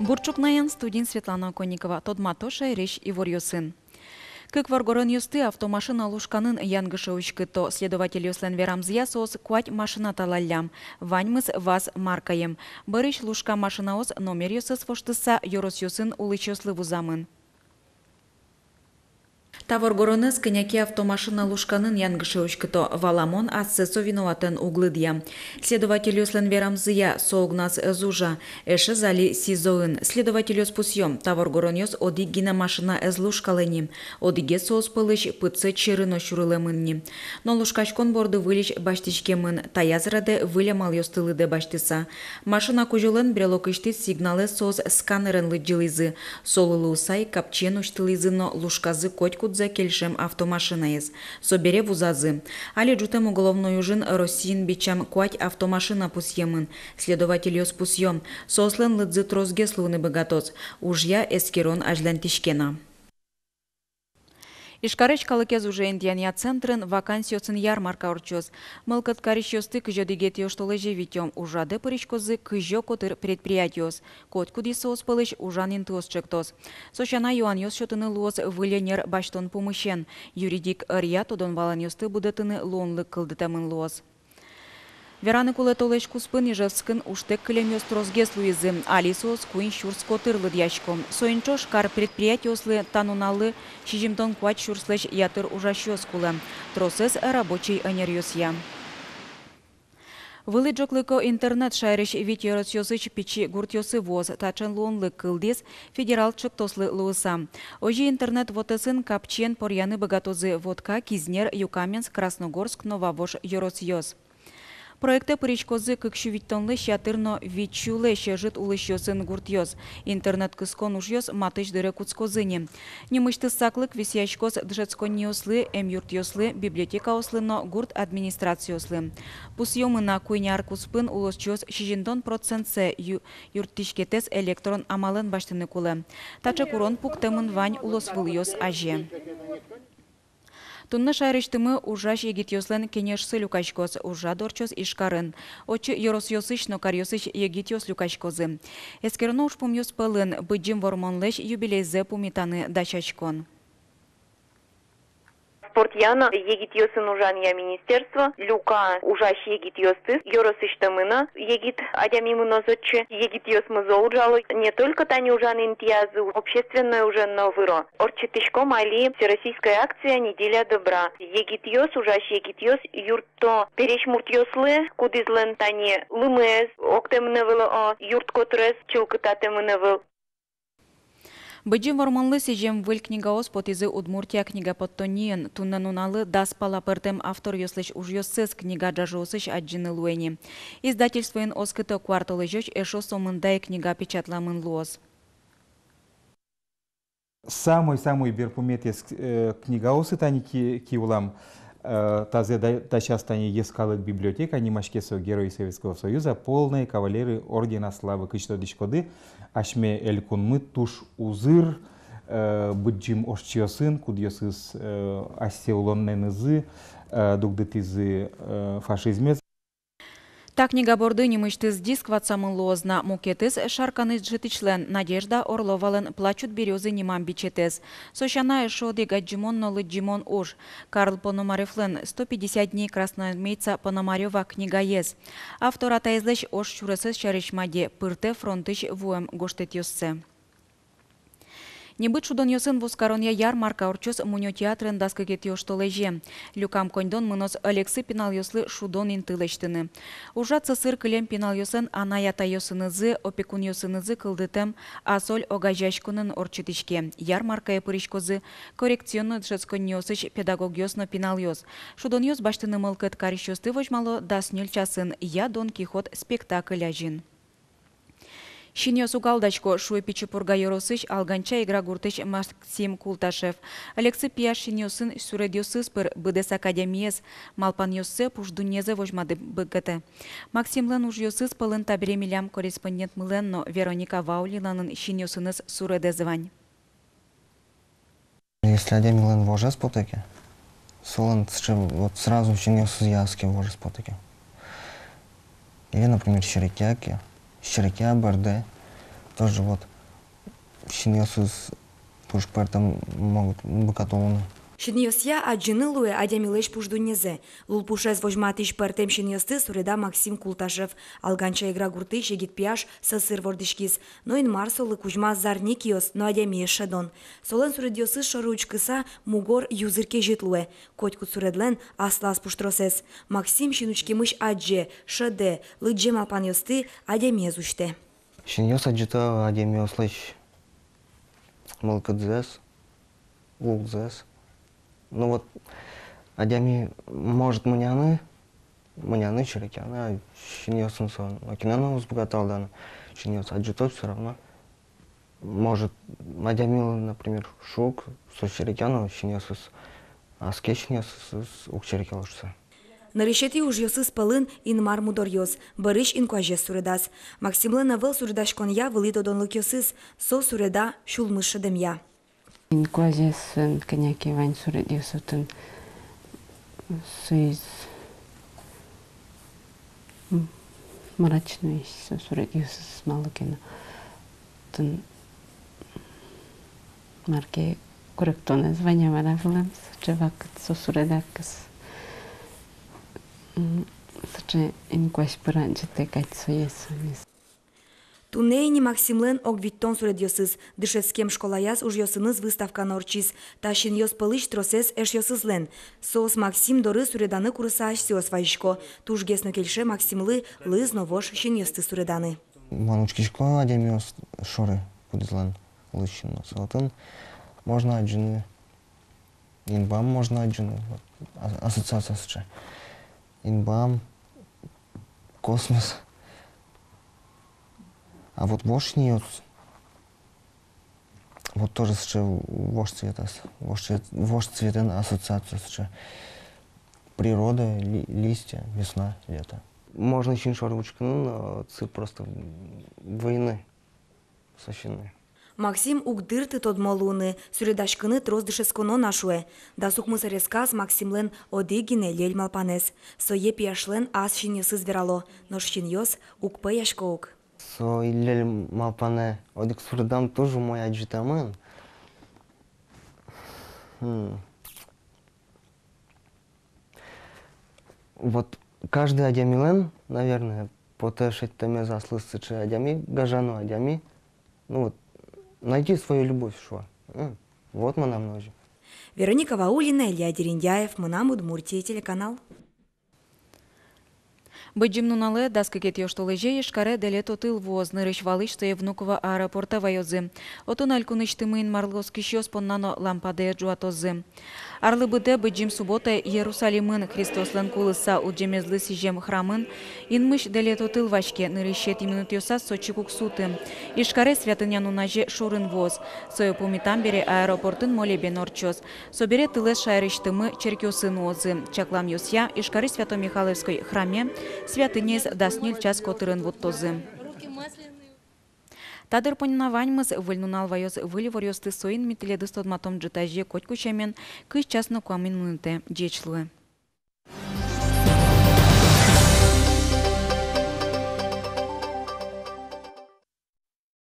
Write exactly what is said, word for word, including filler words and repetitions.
Бур ӵукнаен, студиын Светлана Оконникова. Тодмато шаерысь иворъёсын. Кык воргоронъёсты автомашина лушканын янгыше уськыто. Следовательёслэн верамзыя, соос куать машина талаллям. Ваньмыз ВАЗ маркаем. Бӧрысь лушкам машинаос номеръёссэс воштыса ёросъёсын улӥсьёслы вузамын. Та воргоронэз кӧня ке автомашина лушканын янгыше уськыто. Валамон, ассэ со виноватэн уг лыдъя. Следовательёслэн верамзыя, со огназ ӧз ужа. Эшез али СИЗО-ын. Следовательёс пусъё: та воргоронъёс одӥг гинэ машина ӧз лушкалэ ни. Одӥгез соос пӧлысь пытсэт сьӧры но сюрылэмын ни. Но лушкаськон борды выльысь басьтӥськемын, таяз радэ выль амалъёсты лыдэ басьтыса. Машина кузёлэн брелокысьтыз сигналэз соос сканерен лыдӟылӥзы. Солы луыса ик капчиен усьтылӥзы но лушказы котькудзэ кельшем автомашинаез. Собере вузазы. Али ӝутэм уголовной ужын Россиын бичам куать автомашина пусъемын. Следовательёс пусъё: соослэн лыдзы тросгес луыны быгатоз. Ужъя эскерон азьланьтӥське на. Ижкарысь калыкез уже интыянъя центрын вакансиосын ярмарка ортчоз. Мылкыд карисьёсты кызь одӥгетӥ оштолэзе витё. Ужрадэ пыриськозы кызь котыр предприятиос. Котькудӥз соос пӧлысь ужан интыос чектоз. Со сяна, юанъёс сётыны луоз выль ӧнер басьтон пумысен. Юридик ӧръя тодон-валанъёсты будэтыны луонлык кылдытэмын луоз. Вераны кулэ, толэзь куспын Ижевскын ужтэк кылемъёс тросгес луизы. Али соос куинь сюрс котыр лыдъясько. Соин ӵош кар предприятиослы та нуналлы сизьымдон куать сюрслэсь ятыр ужасьёс кулэ. Тросэз рабочий ӧнеръёсъя. Вылӥ ӝоглыко интернет шаерысь вить ёросъёсысь пичи гуртъёсы вуоз. Таӵе луонлык кылдӥз федерал чектослы луыса. Озьы интернет вотэсын капчиен поръяны быгатозы Вотка, Кизнер, Юкаменск, Красногорск но Вавож ёросъёс. Проектэ пыриськозы кык сю витьтонлэсь ятыр но вить сюлэсь ӧжыт улӥсьёсын гуртъёс. Интернет кыскон ужъёс матысь дыре кутскозы ни. Нимысьтыз саклык висъяськоз дышетсконниослы, эмъюртъёслы, библиотекаослы но гурт администрациослы. Пусъёмы на, куинь ар куспын улосчиос сизьымдон процентсэ ю-, юрттӥськетэз электрон амалэн басьтыны кулэ. Таӵе курон пуктэмын вань улосвылъёс азе. Туннэ шаерысьтымы ужась егитъёслэн кенешсы люкаськоз. Ужрад ортчоз Ижкарын. Отчы ёросъёсысь но каръёсысь егитъёс люкаськозы. Эскероно ужпумъёс пӧлын Быдӟым Вормонлэсь юбилейзэ пумитаны дасяськон. Спортъя но егитъёсын ужанъя министерство люка ужась егитъёсты, ёросысьтымы но егит адями мыноз отчы. Егитъёсмы зол ужало, не только тани ужан интыязы, общественной ужен но выро. Ортчытӥськом али всероссийская акция «Неделя добра». Егитъёс, ужась егитъёс юртто пересь муртъёслы, кудӥзлэн тани лымыез октэмын ӧвӧл, о, юрт котырез чылкытатэмын ӧвӧл. Быдӟым Вормонлы сӥзем выль книгаос потӥзы «Удмуртия» книга поттонниын. Туннэ нуналлы дас пала пӧртэм авторъёслэсь ужъёссэс книга ӝажыосысь адӟыны луэ ни. Издательствоын оскыто: куартолэзёзь эшшо сомында ик книга печатламын луоз. Самой-самой берпуметӥез, э, книгаосы тани ки-, киулам, э, тазэ да-, дасяз тани йӧскалык библиотека, нимаське со «Герои Советского Союза, полные кавалеры ордена Славы». Кызьы тодӥськоды, асьме элькунмы туж узыр, э, быдӟым ожтчиосын, кудъёсыз, э, асьсэ улонэнызы, э, дугдытӥзы, э, фашизмез. Та книга борды нимысьтыз диск ватсамын луоз на. Мукетыз Шарканысь дышетӥсьлэн, Надежда Орловалэн «Плачут берёзы» нимам бичетэз. Со сяна, эшшо одӥг адӟымон но лыдӟымон уж: Карл Пономарёвлэн «Сто пятьдесят дней красноармейца Пономарёва» книгаез. Автор атаезлэсь ож сюресэз сярысь мадиз, пыртэ фронтысь вуэм гожтэтъёссэ. Небыт шудонъёсын вузкаронъя ярмарка ортчоз мунё театрын дас кыкетӥ оштолэзе. Люкам коньдон мыноз «Элексы» пиналъёслы шудон инты лэсьтыны. Ужрад сӧсыр кылем пиналъёслэн анай-атайёсынызы, опекунъёсынызы кылдытэм «Асоль» огазеяськонын ортчытӥське. Ярмаркае пыриськозы коррекционной дышетсконниосысь педагогъёс но пиналъёс. Шудонъёс басьтыны мылкыд карисьёсты возьмало дас ньыль часын «Я, Дон Кихот» спектакль азьын. Синъёс уг алдасько, шуэ Пичи Пурга ёросысь Алганча-Игра гуртысь Максим Култашев. «Элексы» пияш синъёсын суредъёсыз пыр быдэс академиез, малпанъёссэ, пуш дуннезэ возьматыны быгатэ. Максимлэн ужъёсыз пӧлын табере милям корреспондентмылэн но Вероника Ваулиналэн синъёсыныз суредэз вань. Если адямилэн вожез потэ ке, солэн сыӵе вот сразу синъёсыз яз ке, вожез потэ ке. Или, например, серекъя ке, серекъя бӧрдэ, тоже вот Синъёсыз пушпертом могут быгато луыны. Синъёсъя адӟыны луэ адямилэсь пуш дуннезэ. Лулпушез возьматӥсь пӧртэм синъёсты суреда Максим Култашев. Алганча-Игра гуртысь егит пияш сӧсыр вордӥськиз. Но Инмар солы кузьмаз зарни киос но адямиез шӧдон. Солэн суредъёсыз шоры учкыса, мугор юзыр кезьыт луэ. Котькуд суредлэн аслаз пуштросэз. Максим синучкемысь адӟе, шӧдэ, лыдӟе малпанъёсты, адямиез усьтэ. Синъёс адӟыто адямиослэсь мылкыдзэс, лулзэс. Ну вот, адями может мыняны, мыняны, серекъяны, а синъёсын со нокинэ но уз быгаты алданы. Синъёс адӟыто всё равно. Может, адямилы, например, шуг, со серекъя, но синъёсыз, аскесь синъёсыз уг серекъяло шуса. Нырысетӥ ужъёсыз пӧлын Инмар мудоръёс, бӧрысь инкуазез суредаз. Максимлэн ӧвӧл суредаськонъя вылӥ тодонлыкъёсыз, со суреда сюлмыз шӧдэмъя. Инкуазез, э, кӧня ке вань суредъёс отын, соиз, м, мрачноесь со суредъёсыз, малы ке но. Отын мар ке куректонэз вань-а, мар-а вылэм, сыӵе вакыт со суредакыз. М, сыӵе инкуазь пыр адӟытэ кадь сое, со мес. Туннэ ини Максимлэн ог витьтон суредъёсыз. Дышетскем школаяз ужъёсыныз выставка но ортчиз. Та синъёс пӧлысь тросэз эшъёсызлэн. Соос Максим доры суреданы курыса асьсэос вазисько. Тужгес но кельше Максимлы лыз но вож синъёсты суреданы. Мон учкисько адямиос шоры, кудӥзлэн лыз синъёссы. Отын можно адӟыны, инбам можно адӟыны, вот, а-, ассоциация сыӵе. Инбам, космос. А вот вож синъёс, вот тоже сыӵе вож цветаз, вож цвет-, вож цветэн ассоциация сыӵе. Природа, ли-, листья, весна, лето. Можно син шоры учкыны, но отчы просто выйыны со синэ. Максим уг дырты тодмо луыны, суредаськыны трос дышетсконо на, шуэ. Дас укмыс аресказ Максимлэн одӥг гинэ льӧль малпанэз. Сое пияшлэн ас синъёсыз верало, нош синъёс уг пӧясько ук. Со льӧль малпанэ одӥг суредам туж умой адӟытэмын. Хм. Вот каждый адямилэн, наверное, потэ шедьтэмез аслыз сыӵе адями, гажано адями. Ну вот, найти свою любовь, шуо. М, вот мынам но озьы. Вероника Ваулина, Илья Дерендяев, «Мынам Удмуртие» телеканал. Быдӟым нуналэ, дас кыкетӥ оштолэзе, Ижкаре дэлетотыл вуоз. Нырысь валысь сое Внуково аэропортэ ваёзы. Отын элькунысьтымы Инмарлы оскисьёс понна но лампадае ӝуатозы. Арлы быдэ Быдӟым субботае Иерусалимын, Христослэн кулыса улӟемезлы сӥзем храмын, инмысь дэлетотыл ваське. Нырысетӥ минутъёсаз со чик уг суты. Ижкаре святыня нуназе шорын вуоз. Сое пумитам бере аэропортын молебен ортчоз. Собере тылэз шаерысьтымы черкъёсы нуозы. Чакламъёсъя, Ижкарысь Свято-Михайловской храме святыняез дас ньыль час котырын вуттозы. Та дыр понна ваньмыз. Выль нунал ваёз выль иворъёсты. Соин ми тӥледыз тодматом ӝытазе, котьку сямен, кызь час но куамын минутэ. Ӟеч луэ.